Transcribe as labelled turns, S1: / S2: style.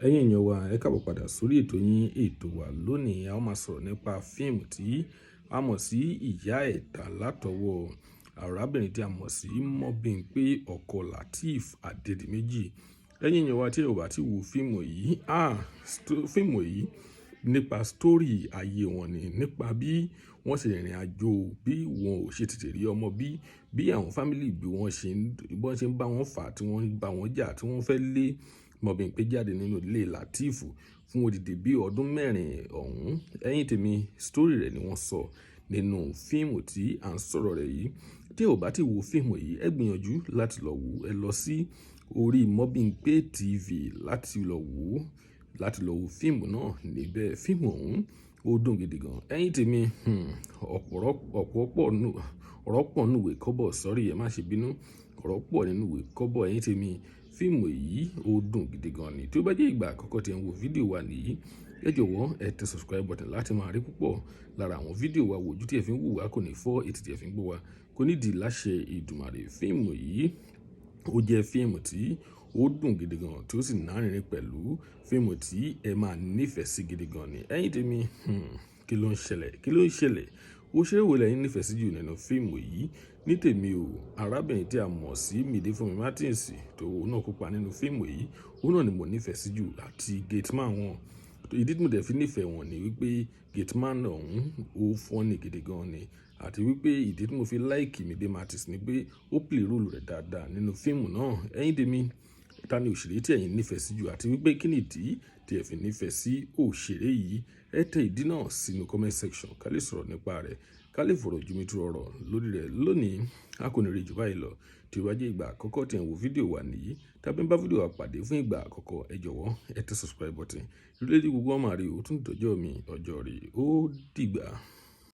S1: Ẹ̀yin èèyàn wa, ẹ káàbọ̀ padà sórí ètò yín, ètò wa. Lónìí, a ó máa sọ̀rọ̀ nípa fíìmù tí a mọ̀ sí Ìyá Ẹ̀ta látọwọ́ arábìnrin tí a mọ̀ sí Mobímpé ọkọ Lateef Adédìméjì. Ẹ̀yin èèyàn wa, tí ẹ ò bá ti wo fíìmù yìí, fíìmù yìí nípa story ayé wọn ni, nípa bí wọ́n ṣe rìnrìn àjò, bí wọn ò ṣe tètè rí ọmọ bí, bí àwọn family bí wọ́n ṣe ń bá wọn fà, tí wọ́n ń bá wọn jà, tí wọ́n fẹ́ lé Mobímpé jáde nínú ilé Lateef fún odidi bí ọdún 4 ọ̀hún. Ẹ̀yin tèmi, story rẹ̀ ni wọ́n sọ nínú fíìmù tí à ń sọ̀rọ̀ rẹ̀ yìí. Tí ẹ ò bá ti wo fíìmù yìí, ẹ gbìyànjú láti lọ wò. Ẹ lọ sí orí Mobímpé TV láti lọ wo fíìmù náà níbẹ̀. Fíìmù ọ̀hún, ó dùn gidi gan. Ẹ̀yin tèmi, ọ̀pọ̀ ọ̀rọ̀ pọ̀ nínú ìwé kọ́bọ̀. Sorry, ẹ má ṣe bínú. Ọ̀rọ̀ pọ̀ nínú ìwé kọ́bọ̀. Ẹ̀yin tèmi, fíìmù yìí, ó dùn gidi gan ni. Tí ó bá jẹ́ ìgbà àkọ́kọ́ tí ẹ ń wo fídíò wa nìyí, ẹ jọ̀wọ́, ẹ tẹ subscribe button láti máa rí púpọ̀ lára àwọn fídíò wa. Ojú tí ẹ fi ń wò wá kò ní fọ́, etí tí ẹ fi ń gbọ́ wá kò ní di láṣẹ Èdùmàrè. Fíìmù yìí, ó jẹ́ fíìmù tí ó dùn gidi gan, tí ó sì nárinrin pẹ̀lú, fíìmù tí ẹ máa nífẹ̀ẹ́ sí gidi gan ni. Ẹ̀yin tèmi, kí ló ń ṣẹlẹ̀? Kí ló ń ṣẹlẹ̀? Òṣèré wo lẹ̀yin nífẹ̀ẹ́ sí jù nínú fíìmù yìí? Ní tèmi o, arábìnrin tí a mọ̀ sí Mide Fúnmi Martins, tó náà kópa nínú fíìmù yìí, òun náà ni mo nífẹ̀ẹ́ sí jù, àti gateman wọn. Ìdí tí mo dẹ̀ fi nífẹ̀ẹ́ wọn ni wípé gateman ọ̀hún, ó funny gidi gan ni, àti wípé ìdí tí mo fi like Mide Martins ni pé ó play role rẹ̀ dáadáa nínú fíìmù náà. Ẹ̀yin tèmi, ta ni òṣèré tí ẹ̀yin nífẹ̀ẹ́ sí jù, àti wípé kí ni ìdí tí ẹ fi nífẹ̀ẹ́ sí òṣèré yìí? Ẹ tẹ ìdí náà sínú comment section, ká lè sọ̀rọ̀ nípa rẹ̀, ká lè fọ̀rọ̀ jomitoro ọ̀rọ̀ lórí rẹ̀. Lónìí, a kò ní rí jù báyìí lọ. Tí ó bá jẹ́ ìgbà àkọ́kọ́ tí ẹ̀ ń wo fídíò wa nìyí, tàbí ń bá fídíò wa pàdé fún ìgbà àkọ́kọ́, ẹ jọ̀wọ́, ẹ tẹ subscribe button. Ìrọ̀lẹ́ gbogbo ọmọ àrí, ó tún dọjọ́ mi, ọjọ́ rí, ó dìgbà.